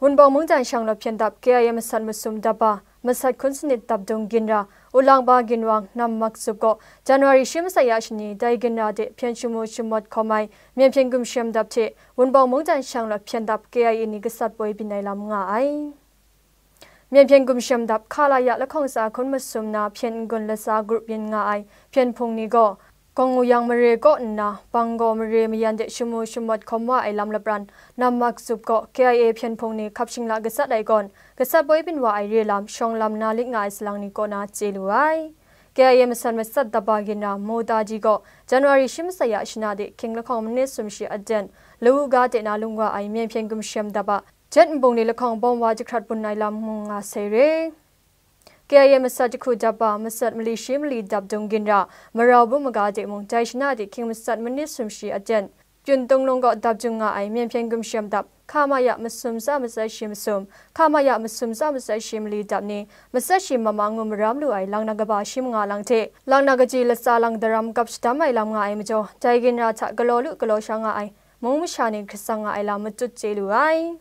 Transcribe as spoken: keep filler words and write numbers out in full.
Wunpawng mungdan shanglawt hpyen dap K I A masat masum dap ba, masat hkun sanit dap dung ginra, Ulangba Ginwang Nam Mak Zup gaw January shi masat ya shani dai ginra de hpyen shamu shamawt hkawm ai Myen hpyen gumshem dap hte Wunpawng mungdan shanglawt hpyen dap K I A ni gasat poi byin ai lam nga ai. Myen hpyen gumshem dap Khalaya lahkawng tsa hkun masum na hpyen n-gun latsa grup yin nga ai hpyen hpung ni gaw, Gawng Wuyang mare kaw nna, Banggaw mare mayan de shamu shamawt hkawm wa ai lam lapran, Nam Mak Zup gaw K I A hpyen hpung ni hkap shingla gasat ai gawn, gasat poi byin wa ai re lam, shawng lam na lit nga ai salang ni kaw na chye lu ai. K I A masat masat dap ba ginra Motaji gaw January shi masat ya shana de hkying lahkawng manit sum shi aten, Lawu ga de na lung wa ai Myen hpyen gumshem dap a, jet nbung ni lahkawng bawm wa jahkrat bun ai lam mung nga sai re. K I A masat jahku dap ba, masat mali shi mali dap dung ginra, Marau bum maga de mung, dai shana de hkying masat manit sum shi aten, Pyun Tung Lung gaw dap dung nga ai Myen hpyen gumshem dap, Khamaya masum tsa masat shi masum, Khamaya masum tsa masat shi mali dap ni, masat shi mama ngu maram lu ai lang na kaba shi manga lang hte, lang na kaji latsa lang daram kap shadam ai lam nga ai majaw, dai ginra hta galaw lu galaw sha nga ai mung masha ni hkrit tsang nga ai lam matut chye lu ai.